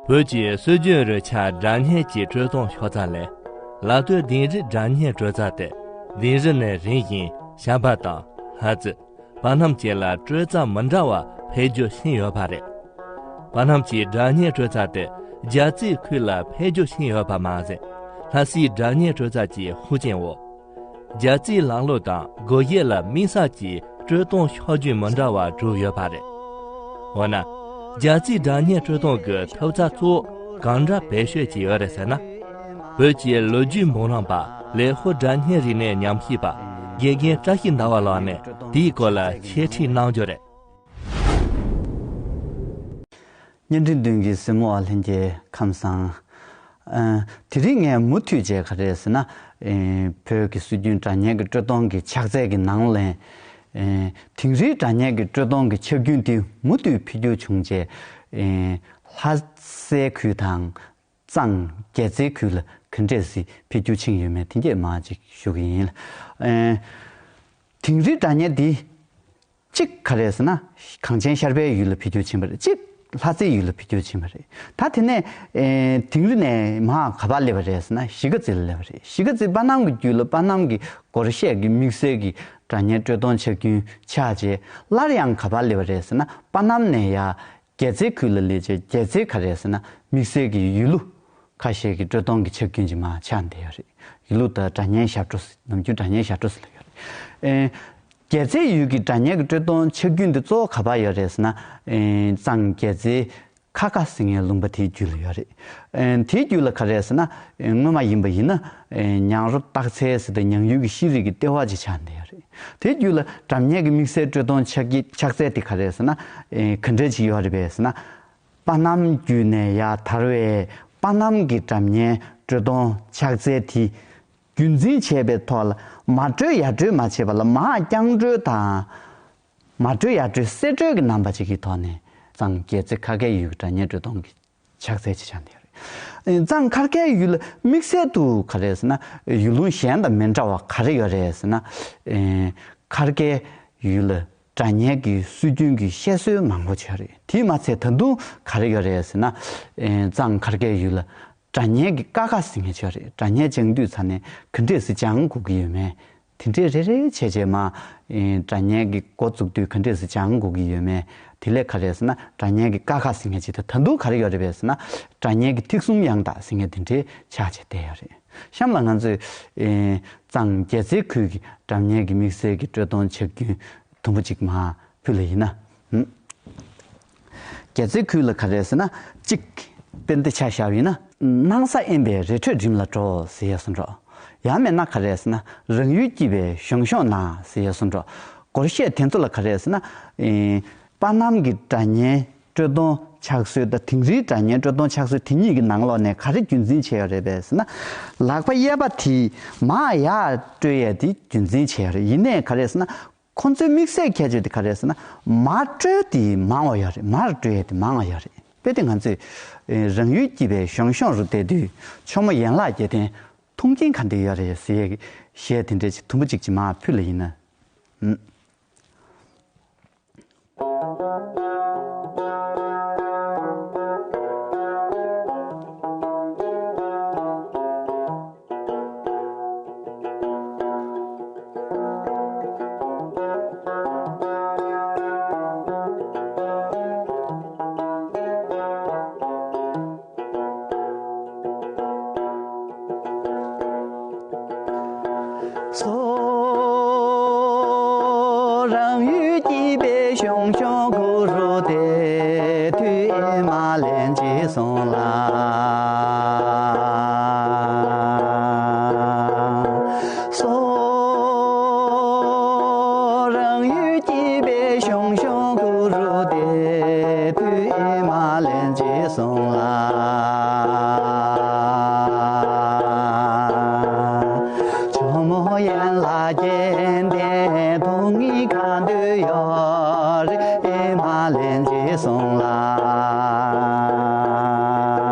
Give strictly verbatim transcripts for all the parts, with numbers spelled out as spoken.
བོད་ཀྱི་སྲོལ་རྒྱུན་རུ་ཆག་སྒྲ་སྙན་གྱི་དཀྲོལ་གཏོང་ཤོག་ཚ་ལས། ལ་སྟོད་དིང་རི་སྒྲ་སྙན་དཀྲོལ་ཚ་དེ་དིང་རི་ནས་རིམ་བཞིན་བྱམས་པ་དང་ལྷ་རྩེ། པ་སྣམ་བཅས་ལ་དཀྲོལ་ཚ་མི་འདྲ་བ་འཕེལ་རྒྱས་ཕྱིན་ཡོད་པ་རེད། པ་སྣམ་གྱི་སྒྲ་སྙན་དཀྲོལ་ཚ་དེ་རྒྱ་རྩིས་ཁུལ་ལ་འཕེལ་རྒྱས་ཕྱིན་ཡོད་པ་མ་ཟད། ལྷ་སའི་སྒྲ་སྙན་དཀྲོལ་ཚ་གྱི་ཤུགས་རྐྱེན་འོག་རྒྱ་རྩིས་ལམ་ལུགས་དང་སྒོ་དབྱེ་ལ་དམིགས་བསལ་གྱི་དཀྲོལ་གཏོང་ཤོག་རྒྱུན་མི་འདྲ་བ་བསྒྲུབས་ཡོད་པ་རེད། འོ་ན། རྒྱ་རྩིས་སྒྲ་སྙན་དཀྲོལ་གཏོང་གི་ཐབས་རྩལ་གཙོ་བོ་གང་འདྲ་བེད་སྤྱོད་བྱས་ཡོད་རེད་ཟེར་ན། བོད་ཀྱི་ལོ་རྒྱུས་འབུམ་རམས་པ་ལེའུ་སྒྲ་སྙན་རིག་གནས་ཉམས་ཞིབ་པ་དགེ་རྒན་བཀྲ་ཤིས་ཟླ་བ་ལགས་ནས་དེའི་སྐོར་ལ་འཆད་ཁྲིད་གནང་རྒྱུ་རེད། བརྙན་འཕྲིན་མདུན་གྱི་གཟིགས་མོ་བ་ལྷན་རྒྱས་ཁམས་བཟང་། ཨ། དེ་རིང་ངས་མུ་མཐུད་བྱས་ག་རེ་ཟེར་ན། ཨ། བོད་ཀྱི་སྲོལ་རྒྱུན་སྒྲ་སྙན་གྱི་དཀྲོལ་གཏོང་གི་ཕྱག་རྩལ་གྱི་ནང་ལས། ཨ། དིང་རིའི་སྒྲ་སྙན་གྱི་དཀྲོལ་གཏོང་གི་ཆག་རྒྱུན་དེ་མུ་མཐུད་འཕེལ་འགྱུར་བྱུང་རྗེས། ཨ། ལྷ་སའི་ཁུལ་དང་གཙང་རྒྱལ་རྩེའི་ཁུལ་ལ་ག་འདྲས་སེ་འཕེལ་འགྱུར་ཕྱིན་ཡོད་མེད་དེ་འདྲས་མར་ཅིག་ཞུ་གི་ཡིན། ཨ། དིང་རིའི་སྒྲ་སྙན་འདི། གཅིག་ག་རེ་ཟེར་ན། གངས་ཅན་ཤར་པའི་ཡུལ་ལ་འཕེལ་འགྱུར་ཕྱིན་པ་རེད། གཅིག་ལྷ་རྩེའི་ཡུལ་ལ་འཕེལ་འགྱུར་ཕྱིན་པ་རེད། ད་དེ་ནས། ཨེ། དིང་རི་ནས་མར་ག་པར་སླེབས་པ་རེད་ཟེར་ན། གཞིས་ཀ་རྩེ་ལ་སླེབས་པ་རེད། གཞིས་ཀ་རྩེ་པ་སྣམ་གྱི་རྒྱུད་ལ་པ་སྣམ་གྱི་སྒོར་གཞས་ཀྱི་དམིགས་བསལ་གྱི་སྒྲ་སྙན་དཀྲོལ་གཏོང་ཆག་རྒྱུན་ཆགས་རྗེས། སླར་ཡང་ག་པར་སླེབས་པ་རེད་ཟེར་ན། པ་སྣམ་ནས་ཡར་རྒྱལ་རྩེའི་ཁུལ་ལ་སླེབས་རྗེས། རྒྱལ་རྩེའི་ག་རེ་ཟེར་ན། དམིགས་བསལ་གྱི་ཡུལ་ལུ་ཁ་ཤས་ཀྱི་དཀྲོལ་གཏོང་གི་ཆག་རྒྱུན་ཅིག་མར་ཆགས་བསྡད་ཡོད་རེད། ཡུལ་ལུ་དང་སྒྲ་སྙན་ཞབས་བྲོ། ནམ་རྒྱུན་སྒྲ་སྙན་ཞབས་བྲོ་ཟེར་ལབ་ཡོད་རེད། ཨེ། རྒྱལ་རྩེའི་ཡུལ་གྱི་སྒྲ་སྙན་གྱི་དཀྲོལ་གཏོང་ཆག་རྒྱུན་དེ་གཙོ་བོ་ག་པར་ཡོད་རེད་ཟེར་ན། ཨེ། གཙང་རྒྱལ་རྩེའི་ཁ་ཁ་ཟེར་མཁན་ལུང་པ་དེའི་རྒྱུད་ལ་ཡོད་རེད། ཨེ། དེའི་རྒྱུད་ལ་ག་རེ་ཟེར་ན། ཨེ། སྔོན་མ་ཡིན་པ་ཡིན་ན། ཨེ། ཉང་རོ་སྟག་འཚེར་ཟེར་ཏེ་མྱང་ཡུལ་གྱི་ཤེས་རིག་གི་ལྟེ་བ་ཅིག་ཆགས་བསྡད་ཡོད་རེད། དེའི་རྒྱུད་ལ་སྒྲ་སྙན་གྱི་དམིགས་བསལ་དཀྲོལ་གཏོང་ཆག་གི་ཆགས་ཚད་དེ་ག་རེ་ཟེར་ན། ཨེ། ག་འདྲ་ཅིག་ཡོད་རེད་པས་ཟེར་ན། པ་སྣམ་རྒྱུད་ནས་ཡར་དར་བའི་པ་སྣམ་གྱི་སྒྲ་སྙན་དཀྲོལ་གཏོང་ཆགས་ཚད་དེ། རྒྱུན་འཛིན་བྱས་པའི་ཐོག་ལ། མར་དཀྲོལ་ཡར་དཀྲོལ་མ་བྱས་པ་ལ། མར་རྐྱང་དཀྲོལ་དང་། མར་དཀྲོལ་ཡར་དཀྲོལ་གསེད་དཀྲོལ་གྱི་རྣམ་པ་ཅིག་གི་ཐོག་ནས། གཙང་རྒྱལ་རྩེ་ཁ་ཁའི་ཡུལ་གྱི་སྒྲ་སྙན་དཀྲོལ་གཏོང་གི་ཆགས་ཚད་ཅིག་ཆགས་བསྡད་ཡོད་རེད། གཙང་ཁ་ཁའི་ཡུལ་ལ་དམིགས་བསལ་དུ་ག་རེ་ཟེར་ན། ཡུལ་ལུང་གཞན་དང་མི་འདྲ་བ་ག་རེ་ཡོད་རེད་ཟེར་ན། ཁ་ཁའི་ཡུལ་ལ་སྒྲ་སྙན་གྱི་སྲོལ་རྒྱུན་གྱི་བཤད་སྲོལ་མང་པོ་ཅིག་ཡོད་རེད། དེས་མ་ཚད་ད་དུང་ག་རེ་ཡོད་རེད་ཟེར་ན། གཙང་ཁ་ཁའི་ཡུལ་ལ། སྒྲ་སྙན་གྱི་ཀ་ཁ་ཟེར་མཁན་ཅིག་ཡོད་རེད། སྒྲ་སྙན་སྦྱང་དུས་ཚར་ནས་ག་འདྲས་སེ་སྦྱང་དགོས་ཀྱི་ཡོད་མེད། དེ་འདྲས་རེ་རེ་བྱས་བྱས་མར། ཨེ། སྒྲ་སྙན་གྱི་འགོ་བཙུགས་དུས་ག་འདྲས་སེ་སྦྱང་དགོས་ཀྱི་ཡོད་མེད། དེ་ལས་ག་རེ་ཟེར་ན། སྒྲ་སྙན་གྱི་ཀ་ཁ་ཟེར་མཁན་ཅིག་དང་། ད་དུང་ག་རེ་ཡོད་རེད་པས་ཟེར་ན། སྒྲ་སྙན་གྱི་ཐེག་གསུམ་ཡང་དག་ཟེར་མཁན་དེ་འདྲས་ཆགས་བྱས་བསྡད་ཡོད་རེད། གཤམ་ལ་ང་ཚོས། ཨེ། གཙང་རྒྱལ་རྩེའི་ཁུལ་གྱི་སྒྲ་སྙན་གྱི་དམིགས་བསལ་གྱི་དཀྲོལ་གཏོང་ཆག་རྒྱུན་དུམ་བུ་གཅིག་མར་ཕུལ་ལེ་ཡིན་ན། ཧུམ། རྒྱལ་རྩེའི་ཁུལ་ལ་ག་རེ་ཟེར་ན། གཅིག་དཔེ་འདི་ཆ་བཞག་པ་ཡིན་ན། སྣང་ས་དབེན་པའི་རི་ཁྲོད་འགྲིམ་ལ་འགྲོ་ཟེར་ཡས་སུ་འགྲོ། ཡང་མིན་ན་ག་རེ་ཟེར་ན། རང་ཡུལ་སྐྱིད་པའི་ཞང་ཞུང་ན་ཟེར་ཡས་སུ་འགྲོ། སྒོར་གཞས་དེ་ཚོ་ལ་ག་རེ་ཟེར་ན། ཨེ། པ་སྣམ་གྱི་སྒྲ་སྙན་དཀྲོལ་གཏོང་ཆགས་སྲོལ་དང་། དིང་རིའི་སྒྲ་སྙན་དཀྲོལ་གཏོང་ཆགས་སྲོལ་དེ་གཉིས་ཀྱི་ནང་ལོགས་ནས་ག་རེ་རྒྱུན་འཛིན་བྱས་ཡོད་རེད་པས་ཟེར་ན། ལག་པ་གཡས་པ་དེས་མར་ཡར་དཀྲོལ་ཡས་དེ་རྒྱུན་འཛིན་བྱས་ཡོད་རེད། ཡིན་ནའི་ག་རེ་ཟེར་ན། ཁོང་ཚོའི་དམིགས་བསལ་ཁྱད་ཆོས་དེ་ག་རེ་ཟེར་ན། མར་དཀྲོལ་དེ་མང་བ་ཡོད་རེད། མར་དཀྲོལ་ཡས་དེ་མང་བ་ཡོད་རེད། དཔེ་དེ་ང་ཚོས། ཨེ། རང་ཡུལ་སྐྱིད་པའི་ཞང་ཞུང་རུ་བསྡད་དུས། ཇོ་མོ་ཡན་ལག་བརྒྱད་ལྡན་མཐོང་གིན་ག་འདྲ་ཡོད་རེད་ཟེར་ཡས་གཞས་དེ་འདྲ་ཅིག་དུམ་བུ་གཅིག་ཅིག་མར་ཕུལ་ལེ་ཡིན་ན། ཧུམ། ཚོ། རང་ཡུལ་སྐྱིད་པའི་ཞང་ཞུང་གུ་རུ་དེ། དུས་ཨེ་མ་ལན་གཅིག་སོང་ལ། ཚོ། རང་ཡུལ་སྐྱིད་པའི་ཞང་ཞུང་གུ་རུ་དེ། དུས་ཨེ་མ་ལན་གཅིག་སོང་ལ། ཇོ་མོ་ཡན་ལག་བརྒྱད་ལྡན་སྟོང་ཉིད་གང་དུ་ཡོད་རེད། ཨེ་མ་ལན་གཅིག་སོང་ལ།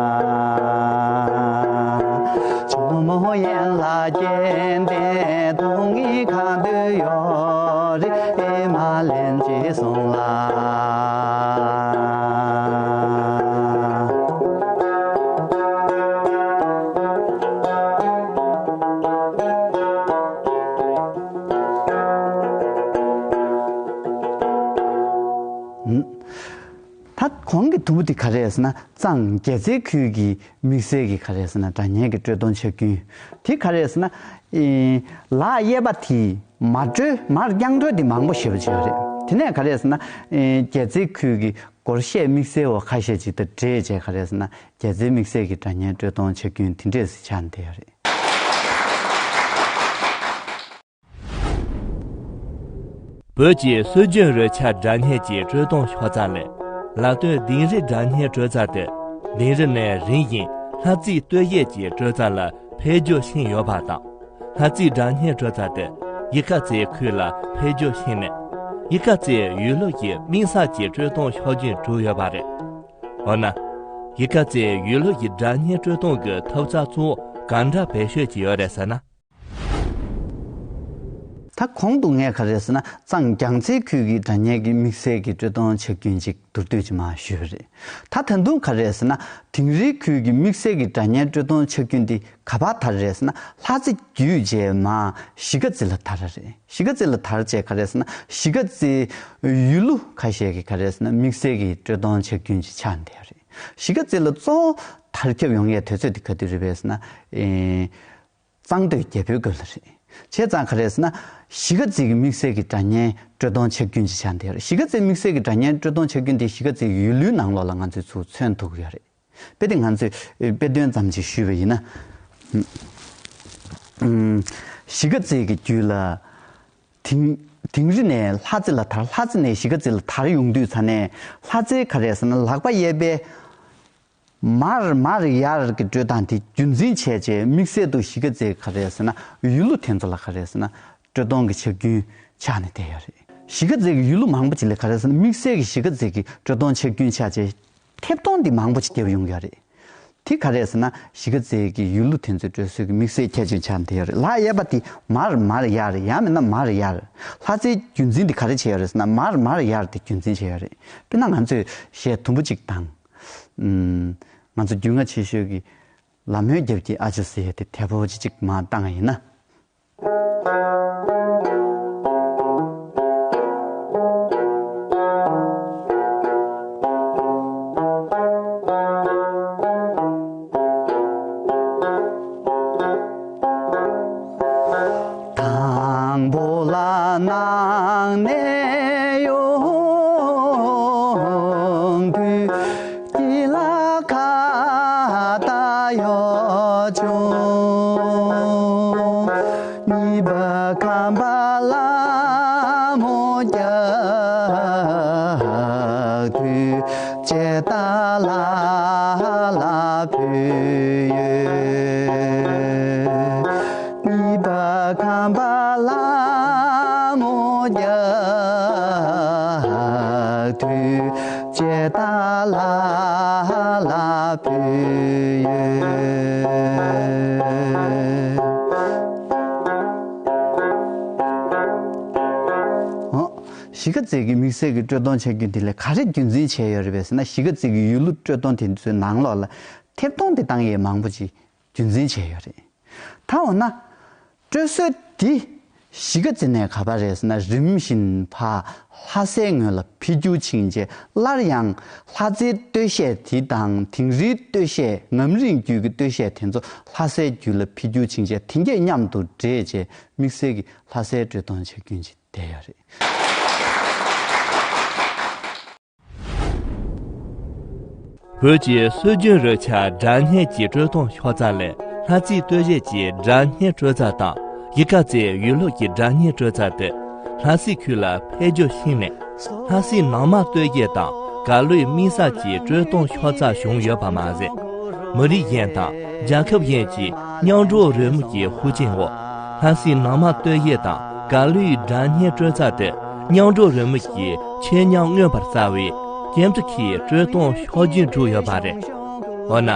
ཇོ་མོ་ཡན་ལག་བརྒྱད་ལྡན་སྟོང་ཉིད་གང་དུ་ཡོད་རེད། ཨེ་མ་ལན་གཅིག་སོང་ལ། ད་གོང་གི་དུམ་བུ་དེ་ག་རེ་རེད་ཟེར་ན། གཙང་རྒྱལ་རྩེ་ཁུལ་གྱི་དམིགས་བསལ་གྱི་ག་རེ་རེད་ཟེར་ན། སྒྲ་སྙན་གྱི་དཀྲོལ་གཏོང་ཆག་རྐྱེན་དེ་ག་རེ་རེད་ཟེར་ན། ཨེ། ལག་གཡས་པ་དེ་མར་དཀྲོལ། མར་རྐྱང་དཀྲོལ་དེ་མང་པོ་ཞེ་པོ་ཅིག་ཡོད་རེད། དེ་ནས་ག་རེ་རེད་ཟེར་ན། ཨེ། རྒྱལ་རྩེ་ཁུལ་གྱི་སྒོར་གཞས་དམིགས་བསལ་བ་ཁ་ཤས་ཅིག་དང་འབྲེལ་བྱས་ག་རེ་རེད་ཟེར་ན། རྒྱལ་རྩེ་དམིགས་བསལ་གྱི་སྒྲ་སྙན་དཀྲོལ་གཏོང་ཆག་རྐྱེན་དེ་འདྲས་སུ་ཆགས་ནས་བསྡད་ཡོད་རེད། བོད་ཀྱི་སྲོལ་རྒྱུན་རོལ་ཆ་སྒྲ་སྙན་གྱི་དཀྲོལ་གཏོང་ཤོག་རྩ་ལས། ལ་སྟོད་དིང་རི་སྒྲ་སྙན་དཀྲོལ་རྩ་དེ་དིང་རི་ནས་རིམ་བཞིན་ལྷ་རྩེའི་སྟོད་གཞས་ཀྱི་དཀྲོལ་རྩ་ལ་འཕེལ་རྒྱས་ཕྱིན་ཡོད་པ་དང་། ལྷ་རྩེའི་སྒྲ་སྙན་དཀྲོལ་རྩ་དེ་གཞིས་ཀ་རྩེ་ཁུལ་ལ་འཕེལ་རྒྱས་ཕྱིན་ནས། གཞིས་ཀ་རྩེའི་ཡུལ་ལུགས་ཀྱི་དམིགས་བསལ་གྱི་དཀྲོལ་གཏོང་ཤོག་རྐྱེན་གྲུབ་ཡོད་པ་རེད། འོ་ན། གཞིས་ཀ་རྩེའི་ཡུལ་ལུགས་ཀྱི་སྒྲ་སྙན་དཀྲོལ་གཏོང་གི་ཐབས་རྩ་གཙོ་བོ་ག་འདྲ་བེད་སྤྱོད་ཀྱི་ཡོད་རེད་ཟེར་ན། ད་གོང་དུ་ངས་ག་རེ་ཟེར་ན། གཙང་རྒྱལ་རྩེ་ཁུལ་གྱི་སྒྲ་སྙན་གྱི་དམིགས་བསལ་གྱི་དཀྲོལ་གཏོང་ཆག་རྐྱེན་ཅིག་མདོར་བསྡུས་ཅིག་མར་ཞུས་པ་རེད། ད་ད་དུང་ག་རེ་ཟེར་ན། དིང་རི་ཁུལ་གྱི་དམིགས་བསལ་གྱི་སྒྲ་སྙན་དཀྲོལ་གཏོང་ཆག་རྐྱེན་དེ་ག་པར་དར་རེད་ཟེར་ན། ལྷ་རྩེ་བརྒྱུད་བྱས་མར་གཞིས་ཀ་རྩེ་ལ་དར་རེད། གཞིས་ཀ་རྩེ་ལ་དར་བྱས་ག་རེ་ཟེར་ན། གཞིས་ཀ་རྩེའི་ཡུལ་ལུགས་ཁ་ཤས་ཀྱི་ག་རེ་ཟེར་ན། དམིགས་བསལ་གྱི་དཀྲོལ་གཏོང་ཆག་རྐྱེན་ཅིག་ཆགས་བསྡད་ཡོད་རེད། གཞིས་ཀ་རྩེ་ལ་གཙོ་བོ་དར་ཁྱབ་ཡོང་ཡའི་དུས་ཚོད་དེ་ག་དུས་རེད་པས་ཟེར་ན། ཨེ། གཙང་སྟོད་རྒྱལ་པོའི་སྐབས་ལ་རེད། བྱས་ཙང་ག་རེ་ཟེར་ན། གཞིས་ཀ་རྩེ་གི་དམིགས་བསལ་གྱི་སྒྲ་སྙན་དཀྲོལ་གཏོང་ཆག་རྐྱེན་ཅིག་ཆགས་བསྡད་ཡོད་རེད། གཞིས་ཀ་རྩེ་དམིགས་བསལ་གྱི་སྒྲ་སྙན་དཀྲོལ་གཏོང་ཆག་རྐྱེན་དེ་གཞིས་ཀ་རྩེ་གི་ཡུལ་ལུགས་ནང་ལོགས་ལ་ང་ཚོས་ཚུར་མཚོན་ཐུབ་ཀྱི་ཡོད་རེད། དཔེ་དེ་ང་ཚོས་དཔེ་དོན་ཙམ་ཅིག་ཞུས་པ་ཡིན་ན། ཨམ། གཞིས་ཀ་རྩེ་གི་རྒྱུད་ལ། དིང་། དིང་རི་ནས་ལྷ་རྩེ་ལ་དར། ལྷ་རྩེ་ནས་གཞིས་ཀ་རྩེ་ལ་དར་ཡོང་དུས་ཙ་ནས། ལྷ་རྩེའི་ག་རེ་ཟེར་ན། ལག་པ་གཡས་པའི་མར་མར་ཡར་གྱི་དཀྲོལ་སྟངས་དེ་རྒྱུན་འཛིན་བྱས་རྗེས། དམིགས་བསལ་དུ་གཞིས་ཀ་རྩེའི་ག་རེ་ཟེར་ན། ཡུལ་ལུགས་དེ་ཚོ་ལ་ག་རེ་ཟེར་ན། དཀྲོལ་གཏོང་གི་ཆག་རྐྱེན་ཆགས་ནས་བསྡད་ཡོད་རེད། གཞིས་ཀ་རྩེ་གི་ཡུལ་ལུགས་མང་པོ་ཅིག་ལ་ག་རེ་ཟེར་ན། དམིགས་བསལ་གྱི་གཞིས་ཀ་རྩེ་གི་དཀྲོལ་གཏོང་ཆག་རྐྱེན་ཆགས་རྗེས། ཐེབས་གཏོང་འདི་མང་པོ་ཅིག་བརྒྱབ་ཡོང་གི་ཡོད་རེད། དེ་ག་རེ་ཟེར་ན། གཞིས་ཀ་རྩེ་གི་ཡུལ་ལུགས་དེ་ཚོའི་དཀྲོལ་སྲོལ་གྱི་དམིགས་བསལ་ཁྱད་ཆོས་ཆགས་བསྡད་ཡོད་རེད། ལག་གཡས་པ་དེ་མར་མར་ཡར། ཡང་མིན་ན་མར་ཡར། ལྷ་རྩེའི་རྒྱུན་འཛིན་དེ་ག་རེ་བྱས་ཡོད་རེད་ཟེར་ན། མར་མར་ཡར་དེ་རྒྱུན་འཛིན་བྱས་ཡོད་རེད། དཔེར་ན་ང་ཚོས་གཞས་དུམ་བུ་གཅིག་དང་། ཨམ། ང་ཚོ་རྒྱུས་མངའ་ཆེ་ཤོས་ཀྱི་ལ་མོའི་རྒྱབ་ཀྱི་ཨ་ཇོ་ཟེར་ཡས་དེ་དལ་པོ་ཅིག་ཅིག་མར་བཏང་ཡིན་ན། དང་པོ་ལ་ནང་ནས་ཡོང་དུས། སྐྱིད་ལ་ཁ་བཏགས་གཡོ་བྱུང་། གཉིས་པ་ཁམས་པ་ལ་མོ་རྒྱག་དུས། ཇི་ལྟར་ལ་ལ་ཕུལ་ཡོད། གཉིས་པ་ཁམས་པ་ལ་མོ་རྒྱག་དུས། ཇི་ལྟར་ལ་ལ་ཕུལ་ཡོད། འོ། གཞིས་ཀ་རྩེ་གི་དམིགས་བསལ་གྱི་དཀྲོལ་གཏོང་ཆག་རྐྱེན་དེ་ལ་ག་རེ་རྒྱུན་འཛིན་བྱས་ཡོད་རེད་པས་ཟེར་ན། གཞིས་ཀ་རྩེ་གི་ཡུལ་ལུགས་དཀྲོལ་གཏོང་དེ་ཚོའི་ནང་ལོགས་ལ་ཐེབས་གཏོང་དེ་བཏང་ཡས་མང་པོ་ཅིག་རྒྱུན་འཛིན་བྱས་ཡོད་རེད། ད་འོ་ན། དཀྲོལ་སྲོལ་འདི་གཞིས་ཀ་རྩེ་ནས་ག་པར་རེད་ཟེར་ན། རིམ་བཞིན་ཕར་ལྷ་སའི་ངོས་ལ་འཕེལ་འགྱུར་ཕྱིན་རྗེས། སླར་ཡང་ལྷ་རྩེའི་སྟོད་གཞས་དེ་དང་། དིང་རིའི་སྟོད་གཞས། ངམ་རིང་རྒྱུད་ཀྱི་སྟོད་གཞས་དེ་ཚོ་ལྷ་སའི་རྒྱུད་ལ་འཕེལ་འགྱུར་ཕྱིན་རྗེས། དེ་གས་མཉམ་དུ་འདྲེས་རྗེས། དམིགས་བསལ་གྱི་ལྷ་སའི་དཀྲོལ་གཏོང་ཆག་རྐྱེན་ཅིག་བསྡད་ཡོད་རེད། བོད་ཀྱི་སྲོལ་རྒྱུན་རོལ་ཆ་སྒྲ་སྙན་གྱི་དཀྲོལ་གཏོང་ཤོག་རྩ་ལས། ལྷ་རྩེའི་སྟོད་གཞས་ཀྱི་སྒྲ་སྙན་དཀྲོལ་རྩ་དང་། གཞིས་ཀ་རྩེའི་ཡུལ་ལུགས་ཀྱི་སྒྲ་སྙན་དཀྲོལ་རྩ་དེ་ལྷ་སའི་ཁུལ་ལ་འཕེལ་རྒྱས་ཕྱིན་ནས། ལྷ་སའི་ནང་མ་སྟོད་གཞས་དང་། གར་གླུའི་དམིགས་བསལ་གྱི་དཀྲོལ་གཏོང་ཤོག་རྩ་བྱུང་ཡོད་པ་མ་ཟད། མི་རིགས་གཞན་དང་རྒྱལ་ཁབ་གཞན་གྱི་མཉམ་འགྲོགས་རོལ་མོ་གི་ཤུགས་རྐྱེན་འོག་ལྷ་སའི་ནང་མ་སྟོད་གཞས་དང་། གར་གླུའི་སྒྲ་སྙན་དཀྲོལ་རྩ་དེ་མཉམ་འགྲོགས་རོལ་མོ་ཞིག་ཆེད་མངགས་མངོན་པར་གསལ་བའི་ཁྱིམ་སྡེ་ཁའི་དཀྲོལ་གཏོང་ཤོག་རྒྱུན་བསྒྲུབས་ཡོད་པ་རེད། འོ་ན།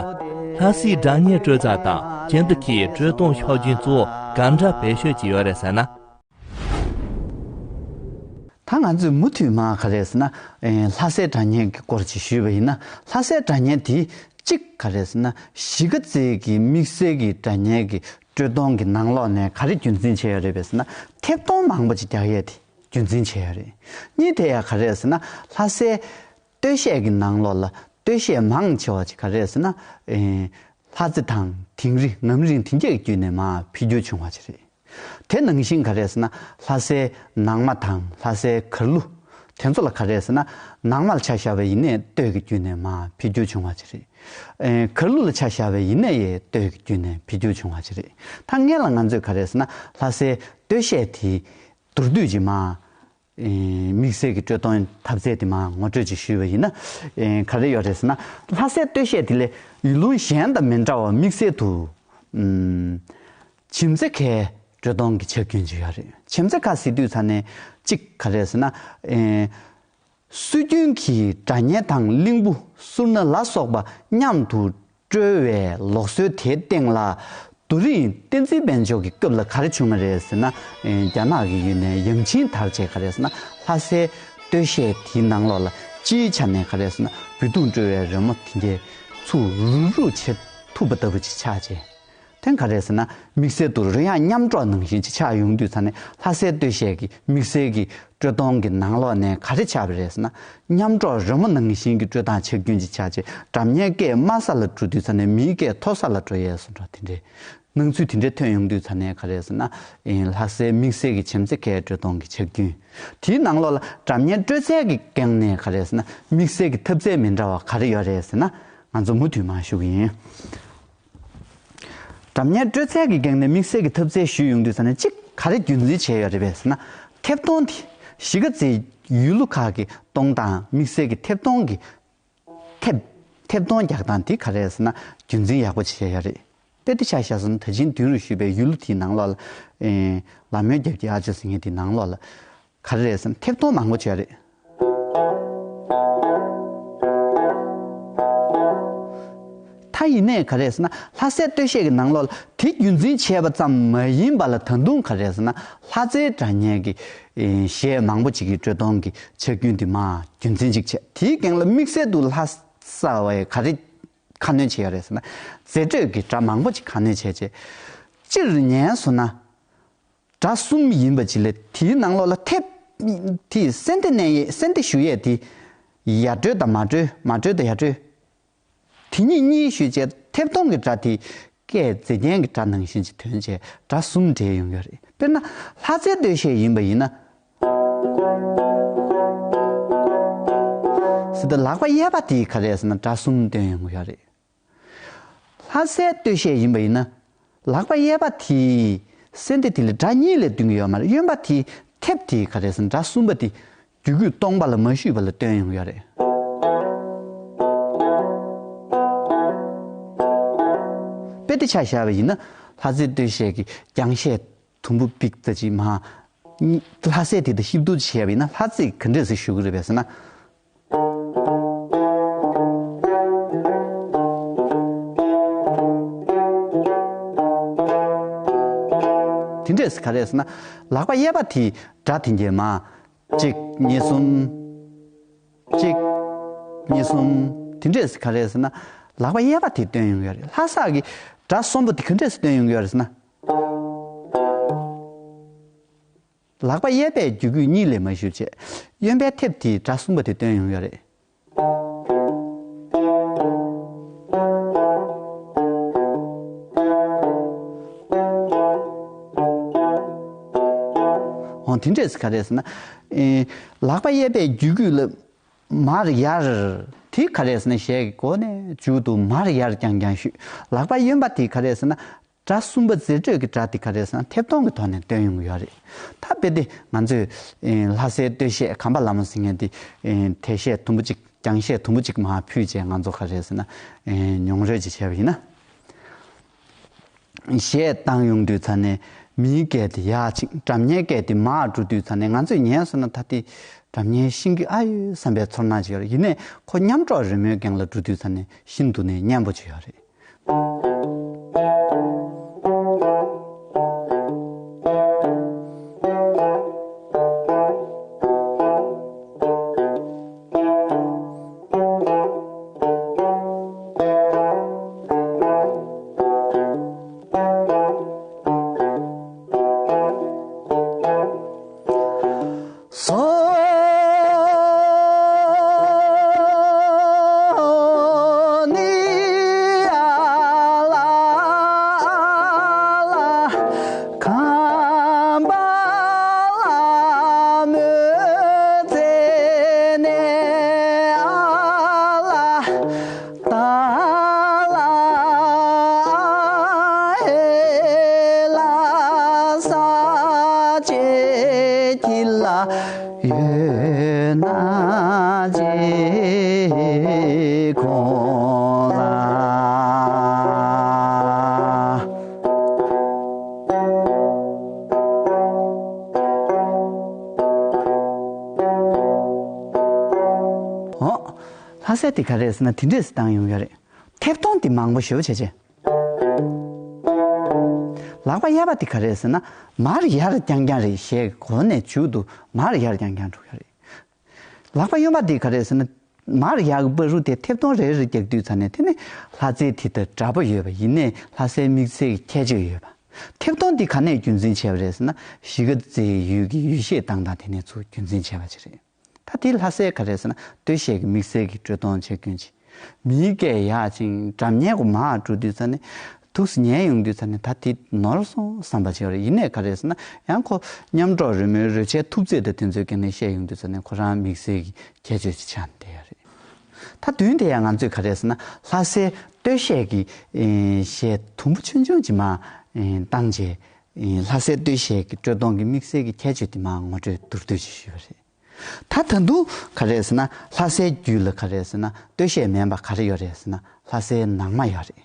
ལྷ་སའི་སྒྲ་སྙན་དཀྲོལ་རྩ་དང་ཁྱིམ་སྡེ་ཁའི་དཀྲོལ་གཏོང་ཤོག་རྒྱུན་གཙོ་བོ་ག་འདྲ་བེད་སྤྱོད་ཀྱི་ཡོད་རེད་ཟེར་ན། ད་ང་ཚོས་མུ་མཐུད་མར་ག་རེ་ཟེར་ན། ཨེ། ལྷ་སའི་སྒྲ་སྙན་གྱི་སྐོར་ཅིག་ཞུས་པ་ཡིན་ན། ལྷ་སའི་སྒྲ་སྙན་དེ་གཅིག་ག་རེ་ཟེར་ན། གཞིས་ཀ་རྩེ་གི་དམིགས་བསལ་གྱི་སྒྲ་སྙན་གྱི་དཀྲོལ་གཏོང་གི་ནང་ལོགས་ནས་ག་རེ་རྒྱུན་འཛིན་བྱས་ཡོད་རེད་པས་ཟེར་ན། ཐེབས་གཏོང་མང་པོ་ཅིག་རྒྱག་ཡས་དེ་རྒྱུན་འཛིན་བྱས་ཡོད་རེད། གཉིས་དེ་ཡང་ག་རེ་ཟེར་ན། ལྷ་སའི་ སྟོད་གཞས་ཀྱི་ནང་ལོགས་ལ་སྟོད་གཞས་མང་ཆེ་བ་ཅིག་ག་རེ་རེད་ཟེར་ན། ཨེ། ལྷ་རྩེ་དང་དིང་རི་ངམ་རིང་དེ་འདྲས་ཀྱི་བརྒྱུད་ནས་མར་འཕེལ་འགྱུར་བྱུང་བ་ཅིག་རེད། དེ་ནང་བཞིན་ག་རེ་རེད་ཟེར་ན། ལྷ་སའི་ནང་མ་དང་ལྷ་སའི་གར་གླུ། དེ་ཚོ་ལ་ག་རེ་རེད་ཟེར་ན། ནང་མ་ལ་ཆ་བཞག་པ་ཡིན་ནའི་སྟོད་ཀྱི་བརྒྱུད་ནས་མར་འཕེལ་འགྱུར་བྱུང་བ་ཅིག་རེད། ཨེ། གར་གླུ་ལ་ཆ་བཞག་པ་ཡིན་ནའི་སྟོད་ཀྱི་བརྒྱུད་ནས་འཕེལ་འགྱུར་བྱུང་བ་ཅིག་རེད། ད་སྔོན་ལ་ང་ཚོས་ག་རེ་རེད་ཟེར་ན། ལྷ་སའི་སྟོད་གཞས་དེ་མདོར་བསྡུས་ཀྱིས་མར། ཨེ། དམིགས་བསལ་གྱི་དཀྲོལ་གཏོང་ཐབས་རྩལ་དེ་མར་ངོ་སྤྲོད་ཅིག་ཞུས་པ་ཡིན་ན། ཨེ། ག་རེ་ཡོད་རེད་ཟེར་ན། ལྷ་སའི་སྟོད་གཞས་དེ་ལས་ཡུལ་ལུང་གཞན་དང་མི་འདྲ་བར་དམིགས་བསལ་དུ། ཨུམ། བྱེམ་རྩེ་ཁའི་དཀྲོལ་གཏོང་གི་ཕྱག་རྒྱུན་ཅིག་ཡོད་རེད། བྱེམ་རྩེ་ཁ་ཟེར་དུས་ཙ་ནས་གཅིག་ག་རེ་རེད་ཟེར་ན། ཨེ། སྲོལ་རྒྱུན་གྱི་སྒྲ་སྙན་དང་གླིང་བུ་གསུར་ན་ལ་སོགས་པ་མཉམ་དུ་དཀྲོལ་བའི་ལུགས་སྲོལ་དེའི་སྟེང་ལ། རྡོ་རིང་བསྟན་འཛིན་དཔལ་འབྱོར་གྱི་སྐབས་ལ་ག་རེ་བྱུང་བ་རེད་ཟེར་ན། ཨེ། རྒྱ་ནག་གི་ཡུལ་ནས་ཡང་ཆིང་དར་བྱས་ག་རེ་ཟེར་ན། ལྷ་སའི་སྟོད་གཞས་དེའི་ནང་ལོགས་ལ་སྤྱིའི་ཆ་ནས་ག་རེ་ཟེར་ན། འབུད་རྡུང་དཀྲོལ་བའི་རོལ་མོ་དེ་འདྲས་ཚུར་རུག་རུག་བྱེད་ཐུབ་པ་ལྟ་བུ་ཅིག་ཆགས་བྱས། དེ་ག་རེ་ཟེར་ན། དམིགས་བསལ་དུ་རོལ་དབྱངས་མཉམ་སྒྲོག་ནང་བཞིན་ཅིག་ཆགས་ཡོང་དུས་ཙ་ནས། ལྷ་སའི་སྟོད་གཞས་ཀྱི་དམིགས་བསལ་གྱི་དཀྲོལ་གཏོང་གི་ནང་ལོགས་ནས་ག་རེ་ཆགས་པ་རེད་ཟེར་ན། མཉམ་སྒྲོག་རོལ་མོ་ནང་བཞིན་གྱི་དཀྲོལ་སྟངས་ཆགས་རྒྱུན་ཅིག་ཆགས་བྱས། སྒྲ་སྙན་སྐད་དམའ་ས་ལ་འགྲོ་དུས་ཙ་ནས་མིའི་སྐད་མཐོ་ས་ལ་འགྲོ་ཡས་བཟོ་འདྲ་དེ་འདྲའི་སྣང་ཚུལ་དེ་འདྲའི་ཐོན་ཡོང་དུས་ཙ་ནས་ག་རེ་ཟེར་ན། ཨེ། ལྷ་སའི་དམིགས་བསལ་གྱི་བྱེམ་རྩེ་ཁའི་དཀྲོལ་གཏོང་གི་ཆགས་རྒྱུན། དེའི་ནང་ལོགས་ལ་སྒྲ་སྙན་དཀྲོལ་རྩལ་གྱི་སྒང་ནས་ག་རེ་ཟེར་ན། དམིགས་བསལ་གྱི་ཐབས་རྩལ་མི་འདྲ་བ་ག་རེ་ཡོད་རེད་ཟེར་ན། ང་ཚོ་མུ་མཐུད་མར་ཞུ་གི་ཡིན། སྒྲ་སྙན་དཀྲོལ་རྩལ་གྱི་སྒང་ནས་དམིགས་བསལ་གྱི་ཐབས་རྩལ་ཞུས་ཡོང་དུས་ཙ་ནས། གཅིག་ག་རེ་རྒྱུན་འཛིན་བྱས་ཡོད་རེད་པས་ཟེར་ན། མཐེབ་གཏོང་དེ་གཞིས་ཀ་རྩེའི་ཡུལ་ལུང་ཁག་གི་གཏོང་སྟངས། དམིགས་བསལ་གྱི་མཐེབ་གཏོང་གི་མཐེབ་མཐེབ་གཏོང་རྒྱག་སྟངས་དེ་ག་རེ་རེད་ཟེར་ན། རྒྱུན་འཛིན་ཡག་པོ་བྱས་ཡོད་རེད། དཔེ་དེ་ཆ་བཞག་སོང་ན། ད་ཅིང་དུས་རུ་བཞུད་པའི་ཡུལ་ལུང་དེའི་ནང་ལོགས་ལ། ཨེ། ལ་མོའི་རྒྱབ་ཀྱི་ཨ་ཅོ་ཟེར་མཁན་དེའི་ནང་ལོགས་ལ། ག་རེ་རེད་ཟེར་ན། མཐེབ་གཏོང་མང་པོ་བྱས་རེད། ད་ཡིན་ནའི་ག་རེ་རེད་ཟེར་ན། ལྷ་སའི་སྟོད་གཞས་ཀྱི་ནང་ལོགས་ལ་དེ་རྒྱུན་འཛིན་བྱས་པ་ཙམ་མ་ཡིན་པ་ལ། ད་དུང་ག་རེ་རེད་ཟེར་ན། ལྷ་རྩེའི་སྒྲ་སྙན་གྱི་གཞས་མང་པོ་ཅིག་གི་དཀྲོལ་གཏོང་གི་ཆགས་རྒྱུན་དེ་མར་རྒྱུན་འཛིན་ཅིག་བྱས། དེའི་སྒང་ལ་དམིགས་བསལ་དུ་ལྷ་ས་བས་ག་རེ་ཁ་སྣོན་བྱས་ཡོད་རེད་ཟེར་ན། རྫས་སྤྲོས་ཀྱི་སྒྲ་མང་པོ་ཅིག་ཁ་སྣོན་བྱས་བྱས། སྤྱིར་ཉན་སོང་ན། སྒྲ་གསུམ་ཡིན་པ་ཅིག་ལས། དེའི་ནང་ལོགས་ལ་མཐེབ་དེ་སེན་ཏེ་མནན་ཡས། སེན་ཏེ་གཞུ་ཡས་དེ་ཡར་དཀྲོལ་དང་མར་དཀྲོལ། མར་དཀྲོལ་དང་ཡར་དཀྲོལ། དེ་གཉིས་གཉིས་གཞུས་བྱས། མཐེབ་གཏོང་གི་སྒྲ་དེ་སྐད་རྫས་སྙན་གྱི་སྒྲ་ནང་བཞིན་ཅིག་ཐོན་བྱས། སྒྲ་གསུམ་འདྲེས་ཡོང་གི་རེད། དཔེར་ན། ལྷ་རྩེའི་སྟོད་གཞས་ཡིན་པ་ཡིན་ན། ཟེར་ཏེ་ལག་པ་གཡས་པ་དེ་ག་རེ་རེད་ཟེར་ན། སྒྲ་གསུམ་བཏོན་ཡོང་གི་ཡོད་རེད། ལྷ་སའི་སྟོད་གཞས་ཡིན་པ་ཡིན་ན། ལག་པ་གཡས་པ་དེས་སེན་ཏེ་དེ་ལ་སྒྲ་གཉིས་ལས་བཏོན་གྱི་ཡོད་མ་རེད། གཡོན་པ་དེས་མཐེབ་དེ་ག་རེ་ཟེར་ན། སྒྲ་གསུམ་པ་དེ་རྒྱུད་སྐུད་སྟོང་པ་ལ་མ་གཞུས་པ་ལ་བཏོན་ཡོང་གི་ཡོད་རེད། དཔེ་དེ་ཆ་བཞག་པ་ཡིན་ན། ལྷ་སའི་སྟོད་གཞས་ཀྱི་རྒྱང་གཞས་དུམ་བུ་པིག་ཙམ་ཅིག་མར། ལྷ་སའི་དེ་དང་གཤིབ་བསྡུར་བྱས་པ་ཡིན་ན། ལྷ་རྩེས་ག་འདྲས་སེ་ཞུ་གི་རེད་པས་ཟེར་ན། དེ་འདྲས་ག་རེ་ཟེར་ན། ལག་པ་གཡས་པ་དེས་སྒྲ་དེ་འགྱེལ་མ། གཅིག་གཉིས་གསུམ། གཅིག་གཉིས་གསུམ། དེ་འདྲས་ག་རེ་ཟེར་ན། ལག་པ་གཡས་པ་དེས་བཏོན་ཡོང་གི་ཡོད་རེད། ལྷ་ས་གི་སྒྲ་གསུམ་པོ་དེ་ག་འདྲས་བཏོན་ཡོང་གི་ཡོད་རེད་ཟེར་ན། ལག་པ་གཡས་པས་རྒྱུད་སྐུད་གཉིས་ལས་མ་གཞུས་བྱས། གཡོན་པའི་མཐེབ་དེས་སྒྲ་གསུམ་པོ་དེ་བཏོན་ཡོང་གི་ཡོད་རེད། འོ་དེ་འདྲས་ག་རེ་ཟེར་ན། ཨེ། ལག་པ་གཡས་པས་རྒྱུད་སྐུད་ལ་མར་ཡར། དེ་ག་རེ་ཟེར་ན། གཞས་ཀྱི་འགོ་ནས་མཇུག་ཏུ་མར་ཡར་རྐྱང་རྐྱང་གཞུས། ལག་པ་གཡོན་པ་དེ་ག་རེ་ཟེར་ན། སྒྲ་གསུམ་པ་རྫས་སྤྲོས་ཀྱི་སྒྲ་དེ་ག་རེ་ཟེར་ན། མཐེབ་སྟོང་གི་ཐོག་ནས་བཏོན་ཡོང་གི་ཡོད་རེད། ད་དཔེ་དེ་ང་ཚོས། ཨེ། ལྷ་སའི་སྟོད་གཞས་གམ་པ་ལ་མོ་ཟེར་མཁན་དེ། ཨེ། དེ་གཞས་དུམ་བུ་གཅིག་རྒྱང་གཞས་དུམ་བུ་གཅིག་མར་ཕུད་བྱས། ང་ཚོ་ག་རེ་ཟེར་ན། ཨེ། མྱོང་རོལ་ཅིག་བྱས་པ་ཡིན་ན། གཞས་བཏང་ཡོང་དུས་ཙ་ནས་མིའི་སྐད་དེ་ཡར་ཕྱིན། སྒྲ་སྙན་སྐད་དེ་མར་འགྲོ་དུས་ཙ་ནས། ང་ཚོས་ཉན་སོང་ན་ད་དེ་སྒྲ་སྙན་ཤེས་ཀྱི་ཨ་ཡོད་བསམ་པའི་ཚོར་སྣང་ཅིག་ཡོད་རེད། ཡིན་ནའི་ཁོ་མཉམ་སྒྲོག་རོལ་མོའི་སྒང་ལ་འགྲོ་དུས་ཙ་ནས་ཤིན་ཏུ་ནས་སྙན་པོ་ཅིག་ཡོད་རེད། ད་ལ་ཨེ་ལ་ས་ཆེ་ཁྱི་ལ་ཡོད་ན་ཅི་ཁོང་ལ། ཨོ། ལྷ་སྲས་དེ་ག་རེ་རེད་ཟེར་ན་དེ་འདྲས་སུ་བཏང་ཡོང་གི་རེད། མཐེབ་སྟོང་དེ་མང་པོ་ཞེ་པོ་བྱས་བྱས། ལག་པ་གཡས་པ་དེ་ག་རེ་རེད་ཟེར་ན་མར་ཡར་རྐྱང་རྐྱང་རེད། ཞལ་གོང་ནས་མཇུག་ཏུ་མར་ཡར་རྐྱང་རྐྱང་འགྲོ་གི་རེད། ལག་པ་གཡོན་པ་དེ་ག་རེ་རེད་ཟེར་ན་མར་ཡར་གྱི་བར་དུ་དེ་མཐེབ་སྟོང་རེ་རེ་རྒྱག་དུས་ཙ་ནས་དེ་ནི་ལྷ་རྫས་དེ་དང་འདྲ་པོ་ཡོད་པ་ཡིན་ནའི་ལྷ་སའི་དམིགས་བསལ་གྱི་ཁྱད་ཆོས་ཡོད་པ། མཐེབ་སྟོང་འདི་ག་ནས་རྒྱུན་འཛིན་བྱས་པ་རེད་ཟེར་ན་གཞིས་ཀ་རྩེའི་ཡུལ་གྱི་ཡུལ་གཞས་བཏང་སྟངས་དེ་ནས་ཚུར་རྒྱུན་འཛིན་བྱས་པ་ཅིག་རེད། ད་དེ་ལྷ་སའི་ག་རེ་ཟེར་ན་སྟོད་གཞས་ཀྱི་དམིགས་བསལ་གྱི་དཀྲོལ་གཏོང་བྱེད་མཁན་ཅིག་མིའི་སྐད་ཡག་ཅིང་སྒྲ་སྙན་གོ་མ་འགྲོ་དུས་ཙ་ནས་ཐུགས་སུ་ཉན་ཡོང་དུས་ཙ་ནས་ད་དེ་ནོར་སོང་བསམ་པ་ཅིག་ཡོད་རེད། ཡིན་ནའི་ག་རེ་ཟེར་ན་ཡང་ཁོ་མཉམ་འགྲོགས་རོལ་མོའི་རོལ་ཆའི་ཐུག་རྩལ་དང་དེ་ཚོའི་སྐད་ནས་བཤད་ཡོང་དུས་ཙ་ནས་ཁོ་རང་དམིགས་བསལ་གྱི་ཁྱད་ཆོས་ཅིག་ཆགས་བསྡད་ཡོད་རེད། ད་དུས་དེ་ཡང་ང་ཚོས་ག་རེ་ཟེར་ན་ལྷ་སའི་སྟོད་གཞས་ཀྱི་ཨེ་གཞས་དུམ་བུ་ཆུང་ཆུང་ཅིག་མར་ཨེ་བཏང་རྗེས་ཨེ་ལྷ་སའི་སྟོད་གཞས་ཀྱི་དཀྲོལ་གཏོང་གི་དམིགས་བསལ་གྱི་ཁྱད་ཆོས་དེ་མར་ངོ་སྤྲོད་མདོར་བསྡུས་ཅིག་ཞུས་པ་རེད། ད་ད་དུང་ག་རེ་ཟེར་ན་ལྷ་སའི་རྒྱུད་ལ་ག་རེ་ཟེར་ན་སྟོད་གཞས་མིན་པ་ག་རེ་ཡོད་རེད་ཟེར་ན་ལྷ་སའི་ནང་མ་ཡོད་རེད།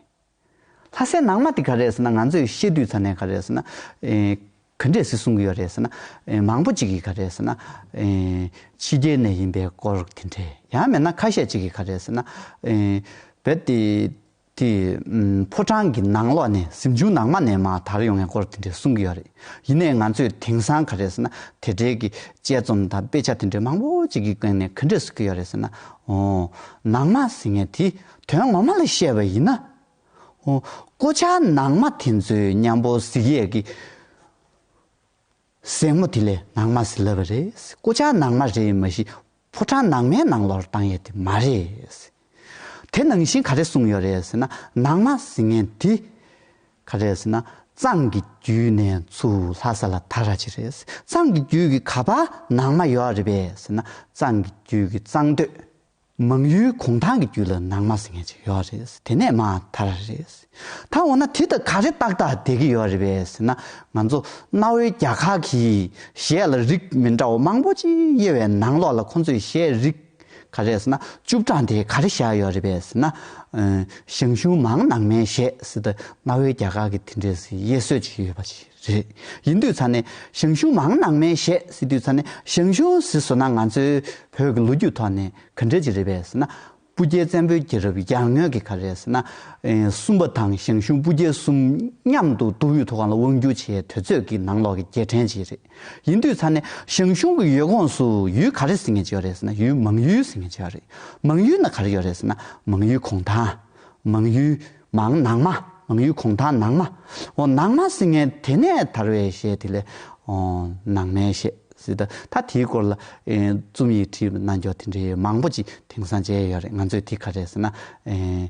ལྷ་སའི་ནང་མ་དེ་ག་རེ་ཟེར་ན་ང་ཚོས་བཤད་དུས་ཙ་ནས་ག་རེ་ཟེར་ན་ཨེ་ག་འདྲས་སེ་གསུང་གི་ཡོད་རེད་ཟེར་ན་ཨེ་མང་པོ་ཅིག་གིས་ག་རེ་ཟེར་ན་ཨེ་ཕྱི་རྒྱལ་ནས་ཡིན་པའི་སྐོར་དེ་འདྲས། ཡང་མིན་ན་ཁ་ཤས་ཅིག་གིས་ག་རེ་ཟེར་ན་ཨེ་རྦད་དེ་དེ་ཨུམ་ཕོ་བྲང་གི་ནང་ལོགས་ནས་གཟིམ་ཆུང་ནང་མ་ནས་མར་དར་ཡོང་བའི་སྐོར་དེ་འདྲས་གསུང་གི་ཡོད་རེད། ཡིན་ནའི་ང་ཚོས་དེང་སང་ག་རེ་ཟེར་ན་དེ་འདྲའི་གི་དཔྱད་རྩོམ་དང་དཔེ་ཆ་དེ་འདྲས་མང་པོ་ཅིག་གི་སྒང་ནས་ག་འདྲས་གསུང་གི་ཡོད་རེད་ཟེར་ན། ཨོ། ནང་མ་ཟེར་མཁན་དེ་དོན་ངོ་མ་ལ་བཤད་པ་ཡིན་ན། ཨོ། སྒོ་ལྕགས་ནང་མ་དེ་ཚོའི་མཉམ་པོ་གཟིགས་ཡས་ཀྱི་སྲས་མོ་དེ་ལ་ནང་མ་ཟེར་ལབ་པ་རེད། སྒོ་ལྕགས་ནང་མ་རེད་མ་གཞི་ཕོ་བྲང་ནང་མའི་ནང་ལོགས་བཏང་ཡས་དེ་མ་རེད། དེ་ནང་བཞིན་ག་རེ་གསུངས་ཡོད་རེད་ཟེར་ན་ནང་མ་ཟེར་མཁན་དེ་ག་རེད་ཟེར་ན་གཙང་གི་རྒྱུད་ནས་ཚུར་ལྷ་ས་ལ་དར་ར་ཅིག་རེད། གཙང་གི་རྒྱུད་ཀྱི་ག་པར་ནང་མ་ཡོད་རེད་པས་ཟེར་ན་གཙང་གི་རྒྱུད་ཀྱི་གཙང་སྟོད། མང་ཡུལ་གུང་ཐང་གི་རྒྱུད་ལ་ནང་མ་ཟེར་མཁན་ཅིག་ཡོད་རེད། དེ་ནས་མར་དར་རེད། ད་འོ་ན་དེ་དང་ག་རེ་ཏག་ཏག་བསྡད་ཀྱི་ཡོད་རེད་པས་ཟེར་ན་ང་ཚོ་གནའ་བོའི་རྒྱ་གར་གྱི་གཞས་ལ་རིགས་མི་འདྲ་བ་མང་པོ་ཅིག་དབྱེ་བའི་ནང་ལོགས་ལ་ཁོང་ཚོས་གཞས་རིགས་ག་རེ་ཟེར་ན་བཅུ་གྲངས་དེ་ག་རེ་བཞག་ཡོད་རེད་པས་ཟེར་ན། ཨ་ཞང་ཞུང་མང་ནང་མའི་གཞས་ཟེར་ད་གནའ་བོའི་རྒྱ་གར་གྱི་དེ་འདྲས་དབྱེ་སྲོལ་ཅིག་ཡོད་པ་ཅིག་རེད། ཡིན་དུས་ཙ་ནས་ཞང་ཞུང་མང་ནང་མའི་གཞས་ཟེར་དུས་ཙ་ནས་ཞང་ཞུང་ཟེར་སོང་ན་ང་ཚོའི་བོད་ཀྱི་ལོ་རྒྱུས་ཐོག་ནས་ག་འདྲ་ཅིག་རེད་པས་ཟེར་ན། སྤུ་རྒྱལ་བཙན་པོའི་རྒྱལ་རབས་ཡར་ངོའི་གི་ག་རེ་ཟེར་ན། ཨེ་གསུམ་པ་དང་ཞང་ཞུང་སྤུ་རྒྱལ་གསུམ་མཉམ་དུ་འདུལ་བའི་ཐོག་ཁ་ལ་དབང་བསྒྱུར་བྱས་དུས་ཚོད་ཀྱི་ནང་ལོགས་ཀྱི་རྒྱལ་ཕྲན་ཅིག་རེད། ཡིན་དུས་ཙ་ནས་ཞང་ཞུང་གི་ཡུལ་ཁོངས་སུ་ཡུལ་ག་རེ་ཟེར་མཁན་ཅིག་ཡོད་རེད་ཟེར་ན་ཡུལ་མང་ཡུལ་ཟེར་མཁན་ཅིག་ཡོད་རེད། མང་ཡུལ་ན་ག་རེ་ཡོད་རེད་ཟེར་ན་མང་ཡུལ་གུང་ཐང་། མང་ཡུལ་མང་ནང་མ། མང་ཡུལ་གུང་ཐང་ནང་མ། འོ་ནང་མ་ཟེར་མཁན་དེ་ནས་དར་བའི་གཞས་དེ་ལས་འོ་ནང་མའི་གཞས་ཟེར་ད་ད་དེའི་སྐོར་ལ་ཨེ་རྩོམ་ཡིག་བྲིས་གནང་རྒྱུ་དེ་འདྲའི་མང་པོ་ཅིག་དེང་སང་མཇལ་ཡོད་རེད། ང་ཚོས་དེ་ག་རེ་ཟེར་ན་ཨེ་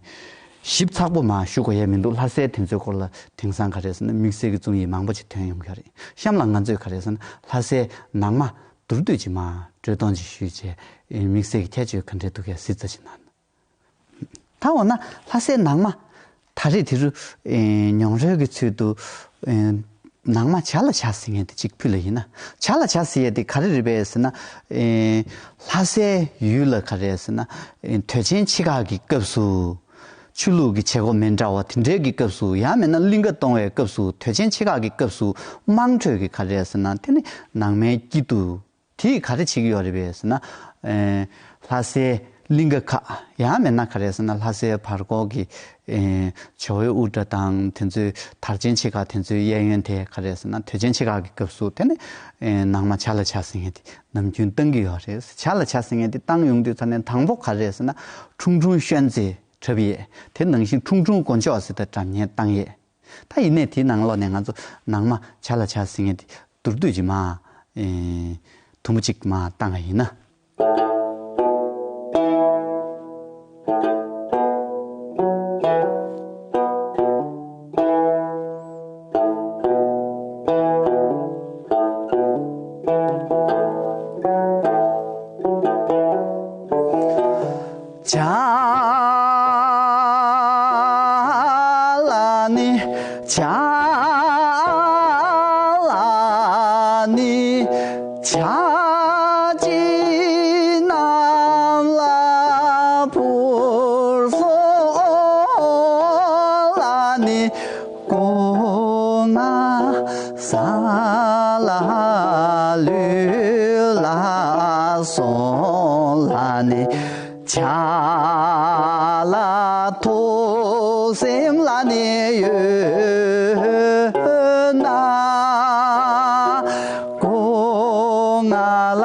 ཞིབ་ཚགས་པོ་མར་ཞུ་དགོས་ཡས་མི་འདུག་ལྷ་སའི་དེ་ཚོའི་སྐོར་ལ་དེང་སང་ག་རེ་ཟེར་ན་དམིགས་བསལ་གྱི་རྩོམ་ཡིག་མང་པོ་ཅིག་ཐོན་ཡོང་གི་རེད། གཤམ་ལ་ང་ཚོས་ག་རེ་ཟེར་ན་ལྷ་སའི་ནང་མ་མདོར་བསྡུས་ཅིག་མར་དཀྲོལ་གཏོང་ཅིག་ཞུས་བྱས་ཨེ་དམིགས་བསལ་གྱི་ཁྱད་ཆོས་ག་འདྲས་འདུག་གས་གཟིགས་ཙམ་ཅིག་གནང་། ད་འོ་ན་ལྷ་སའི་ནང་མ་ད་རེས་དེ་རུ་ཨེ་མྱོང་རོལ་གྱི་ཚུལ་དུ་ཨེ་ནང་མ་བྱ་ལ་བྱ་ཟེར་མཁན་དེ་གཅིག་ཕུལ་ལ་ཡིན་ན། བྱ་ལ་བྱ་ཟེར་ཡས་དེ་ག་རེ་རེད་པས་ཟེར་ན། ཨེ་ལྷ་སའི་ཡུལ་ལ་ག་རེ་ཟེར་ན་ཨེ་དུས་ཆེན་ཆེ་ཁག་གི་སྐབས་སུ་ཆོས་ལུགས་ཀྱི་བྱེད་སྒོ་མི་འདྲ་བ་དེ་འདྲའི་གི་སྐབས་སུ་ཡང་མིན་ན་གླིང་ག་གཏོང་བའི་སྐབས་སུ་དུས་ཆེན་ཆེ་ཁག་གི་སྐབས་སུ་དམངས་ཁྲོད་ཀྱི་ག་རེ་ཟེར་ན་དེ་ནི་ནང་མའི་དཀྱིལ་དུ། དེས་ག་རེ་བྱེད་ཀྱི་ཡོད་རེད་པས་ཟེར་ན། ཨེ་ལྷ་སའི་གླིང་ག་ཁག་ཡང་མིན་ན་ག་རེ་ཟེར་ན་ལྷ་སའི་བར་སྐོར་གྱི་ཨེ་ཇོ་བོའི་དབུ་སྐྲ་དང་དེ་ཚོའི་དར་ཆེན་ཆེ་ཁག་དེ་ཚོའི་གཡས་གཡོན་དེ་ག་རེ་ཟེར་ན་དུས་ཆེན་ཆེ་ཁག་གི་སྐབས་སུ་དེ་ནི་ཨེ་ནང་མ་བྱ་ལ་བྱ་ཟེར་མཁན་དེ་ནམ་རྒྱུན་བཏང་གི་ཡོད་རེད། བྱ་ལ་བྱ་ཟེར་མཁན་དེ་བཏང་ཡོང་དུས་ཙ་ནས་དང་པོ་ག་རེ་ཟེར་ན་ཁྲུང་ཁྲུང་ཤོན་ཙེ་འཁྲབ་ཡས་དེ་ནང་བཞིན་ཁྲུང་ཁྲུང་དཀོན་མཆོག་ཟེར་ད་སྒྲ་སྙན་བཏང་ཡས། ད་ཡིན་ནའི་དེའི་ནང་ལོགས་ནས་ང་ཚོ་ནང་མ་བྱ་ལ་བྱ་ཟེར་མཁན་དེ་མདོར་བསྡུས་ཀྱི་མ། ཨེ་དུམ་བུ་གཅིག་མ་བཏང་བ་ཡིན་ན། བྱ། བྱ་ལ་ཐུགས་སེམས་ལ་ནི་ཡོད་ན། སྒོ་ང་ལ་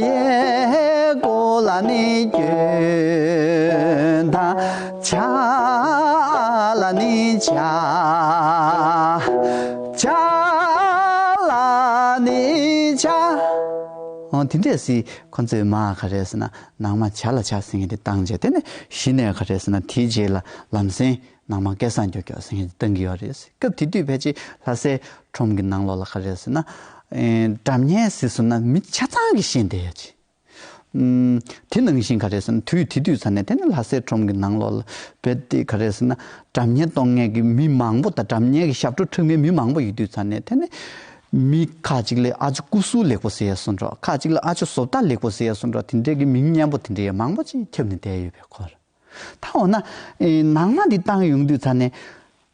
ཡེ་སྒོ་ལ་ནི་སྐྱོན་དང་། བྱ་ལ་ནི་བྱ། བྱ་ལ་ནི་བྱ། འོ་དེ་འདྲས་སི་ཁོ་ཚོས་མ་ག་རེ་ཟེར་ན། ནང་མ་བྱ་ལ་བྱ་ཟེར་མཁན་དེ་བཏང་རྗེས། དེ་ནས་གཞི་ནས་ག་རེ་ཟེར་ན། དེའི་རྗེས་ལ་ལམ་སེང་ནང་མ་སྐལ་བཟང་ཀྱོག་ཀྱོག་ཟེར་མཁན་དེ་བཏང་གི་ཡོད་རེད། སྐབས་དེ་དུས་ཕལ་ཆེར་ལྷ་སའི་ཁྲོམ་གྱི་ནང་ལོགས་ལ་ག་རེ་ཟེར་ན། ཨེ། སྒྲ་སྙན་ཟེར་སོང་ན་མི་ཆ་ཚང་གིས་ཤེས་བསྡད་ཡ་ཅིག་ཨུམ། དེ་ནང་བཞིན་ག་རེ་ཟེར་ན། དུས་དེ་དུས་ཚ་ནས་དེ་ནི་ལྷ་སའི་ཁྲོམ་གྱི་ནང་ལོགས་ལ་རྦད་དེ་ག་རེ་ཟེར་ན། སྒྲ་སྙན་གཏོང་མཁན་གྱི་མི་མང་པོ་དང་། སྒྲ་སྙན་གྱི་ཞབས་བྲོ་འཁྲབ་མཁན་མི་མང་པོ་ཡོད་དུས་ཚ་ནས། དེ་ནི་མི་ཁ་ཅིག་ལ་ཨ་ཅོ་ཀུ་སུ་ལེགས་པོ་ཟེར་ཡ་སོང་འགྲོ། ཁ་ཅིག་ལ་ཨ་ཅོ་བཟོ་ལྟ་ལེགས་པོ་ཟེར་ཡ་སོང་འགྲོ། དེ་འདྲའི་གི་མིང་སྙན་པོ་དེ་འདྲའི་མང་པོ་ཅིག་ཁྱབ་ནས་བསྡད་ཡོད་པའི་སྐོར། ད་འོ་ན། ཨེ། ནང་མ་འདི་བཏང་ཡོང་དུས་ཚ་ནས།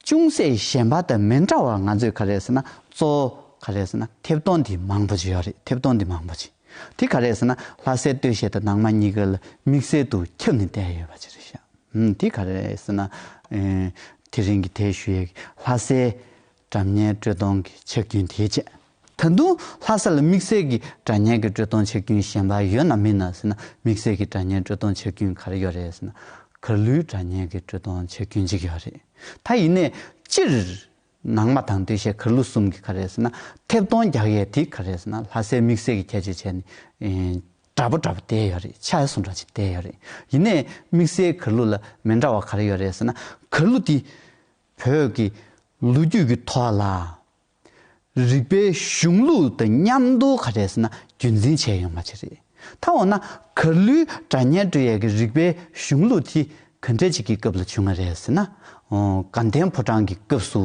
ཅུང་ཟད་གཞན་པ་དང་མི་འདྲ་བ། ང་ཚོས་ག་རེ་ཟེར་ན། གཙོ་བོ་ག་རེ་ཟེར་ན། ཐེབས་སྟོན་འདི་མང་པོ་ཅིག་ཡོད་རེད། ཐེབས་སྟོན་འདི་མང་པོ་ཅིག་དེ་ག་རེ་ཟེར་ན། ལྷ་སའི་སྟོད་གཞས་དང་ནང་མ་གཉིས་ཀ་ལ་དམིགས་བསལ་དུ་ཁྱབ་ནས་བསྡད་ཡོད་པ་ཅིག་རེད་ཤག་ཨུམ། དེ་ག་རེ་ཟེར་ན། ཨེ། དེ་རིང་གི་དེའི་ཞུ་ཡས་ཀྱི་ལྷ་སའི་སྒྲ་སྙན་དཀྲོལ་གཏོང་གི་ཆ་རྐྱེན་དེའི་ཆེད། ད་དུང་ལྷ་ས་ལ་དམིགས་བསལ་གྱི་སྒྲ་སྙན་གྱི་དཀྲོལ་གཏོང་ཆ་རྐྱེན་གཞན་པ་ཡོད་ན་མིན་ན་ཟེར་ན། དམིགས་བསལ་གྱི་སྒྲ་སྙན་དཀྲོལ་གཏོང་ཆ་རྐྱེན་ག་རེ་ཡོད་རེད་ཟེར་ན། གར་གླུའི་སྒྲ་སྙན་གྱི་དཀྲོལ་གཏོང་ཆ་རྐྱེན་ཅིག་ཡོད་རེད། ད་ཡིན་ནའི་སྤྱིར་ནང་མ་དང་སྟོད་གཞས་གར་གླུ་གསུམ་གྱི་ག་རེ་ཟེར་ན། ཐེབས་སྟོན་རྒྱག་ཡས་དེ་ག་རེ་ཟེར་ན། ལྷ་སའི་དམིགས་བསལ་གྱི་ཁྱད་ཆོས་བྱས་ནས། ཨེ། འདྲ་པོ་འདྲ་པོ་བསྡད་ཡོད་རེད། ཆ་ཡ་སུ་འདྲ་ཅིག་བསྡད་ཡོད་རེད། ཡིན་ནའི་དམིགས་བསལ་གར་གླུ་ལ་མི་འདྲ་བ་ག་རེ་ཡོད་རེད་ཟེར་ན། གར་གླུ་དེ་བོད་ཀྱི་ལོ་རྒྱུས་ཀྱི་ཐོག་ལ། རིག་པའི་གཞུང་ལུགས་དང་མཉམ་དུ་ག་རེ་ཟེར་ན། རྒྱུན་འཛིན་བྱས་ཡོང་བ་ཅིག་རེད། ད་འོ་ན་གར་གླུའི་སྒྲ་སྙན་དཀྲོལ་ཡས་ཀྱི་རིག་པའི་གཞུང་ལུགས་དེ་ག་འདྲ་ཅིག་གི་སྐབས་ལ་བྱུང་བ་རེད་ཟེར་ན། ཨོ། དགའ་ལྡན་ཕོ་བྲང་གི་སྐབས་སུ་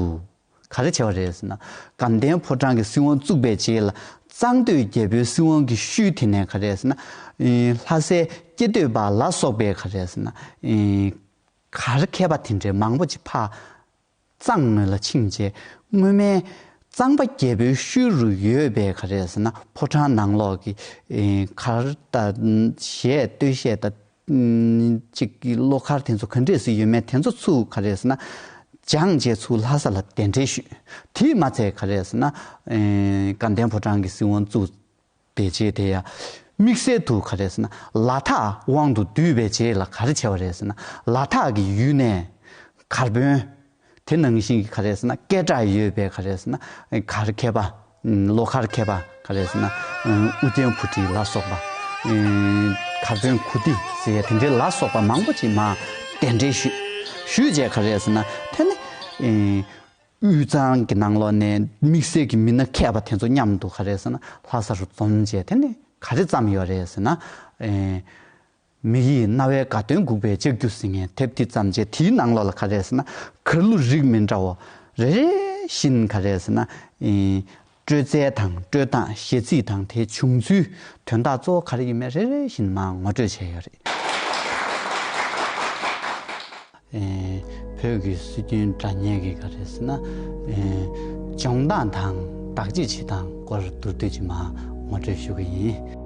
ག་རེ་བྱས་པ་རེད་ཟེར་ན། དགའ་ལྡན་ཕོ་བྲང་གི་སྲིད་དབང་བཙུགས་པའི་རྗེས་ལ། གཙང་སྟོད་རྒྱལ་པོའི་སྲིད་དབང་གི་ཤུལ་དེ་ནས་ག་རེ་ཟེར་ན། ཨེ། ལྷ་སའི་སྐྱེ་སྟོད་པ་ལ་སོགས་པའི་ག་རེ་ཟེར་ན། ཨེ། གར་མཁས་པ་དེ་འདྲའི་མང་པོ་ཅིག་ཕར་གཙང་ངོས་ལ་ཕྱིན་རྗེས། སྔོན་མའི་གཙང་པ་རྒྱལ་པོའི་ཤུལ་རུ་ཡོད་པའི་ག་རེ་ཟེར་ན། ཕོ་བྲང་ནང་ལོགས་ཀྱི། ཨེ། གར་དང་གཞས། སྟོད་གཞས་དང་། ཨུམ། ཅིག་གི་གློག་འཁར་དེ་ཚོ་ག་འདྲས་སེ་ཡོད་མེད་དེ་ཚོ་ཚུར་ག་རེ་ཟེར་ན། སྦྱངས་རྗེས་ཚུར་ལྷ་ས་ལ་གདན་འདྲེན་ཞུས། དེས་མ་ཚད་ག་རེ་ཟེར་ན། ཨེ། དགའ་ལྡན་ཕོ་བྲང་གི་སྲིད་དབང་བཙུགས་པའི་རྗེས་དེ་ཡ། དམིགས་བསལ་དུ་ག་རེ་ཟེར་ན། ལ་དྭགས་དབང་དུ་བསྡུས་པའི་རྗེས་ལ་ག་རེ་བྱས་པ་རེད་ཟེར་ན། ལ་དྭགས་ཀྱི་ཡུལ་ནས་གར་དཔོན། དེ་ནང་བཞིན་གྱི་ག་རེ་ཟེར་ན། སྐད་གྲགས་ཡོད་པའི་ག་རེ་ཟེར་ན། གར་མཁས་པ། གློག་འཁར་མཁས་པ་ག་རེ་ཟེར་ན། ཨུ་རྒྱན་བུ་ཁྲིད་ལ་སོགས་པ། གར་དཔོན་གུ་ཏི་ཟེར་ཡ་དེ་འདྲའི་ལ་སོགས་པ་མང་པོ་ཅིག་མར་གདན་འདྲེན་ཞུས། ཞུས་རྗེས་ག་རེ་ཟེར་ན། དེ་ནི། དབུས་གཙང་གི་ནང་ལོགས་ནས་དམིགས་བསལ་གྱི་མི་སྣ་མཁས་པ་དེ་ཚོ་མཉམ་དུ་ག་རེ་ཟེར་ན། ལྷ་ས་རུ་འཛོམས་རྗེས་དེ་ནི་ག་རེ་བརྩམས་ཡོད་རེད་ཟེར་ན། ཨེ། མི་ཡི་རྣ་བའི་དགའ་སྟོན་འགུགས་པའི་ལྕགས་ཀྱུ་ཟེར་མཁན་དེབ་དེ་བརྩམས་རྗེས། དེའི་ནང་ལོགས་ལ་ག་རེ་ཟེར་ན། གར་གླུ་རིགས་མི་འདྲ་བ་རེ་རེ་བཞིན་ག་རེ་ཟེར་ན། ཨེ། དཀྲོལ་རྩལ་དང་། དཀྲོལ་སྟངས། གཞས་ཚིག་དང་། དེའི་བྱུང་ཚུལ། དོན་དག་གཙོ་བོ་ག་རེ་ཡིན་མིན་རེ་རེ་བཞིན་མར་ངོ་སྤྲོད་བྱས་ཡོད་རེད། ཨེ། བོད་ཀྱི་སྲོལ་རྒྱུན་སྒྲ་སྙན་གྱི་ག་རེ་ཟེར་ན། ཨེ། སྦྱོང་སྟངས་དང་བདག་གཅེས་བྱེད་སྟངས་སྐོར་མདོར་བསྡུས་ཅིག་མར་ངོ་སྤྲོད་ཞུ་གི་ཡིན།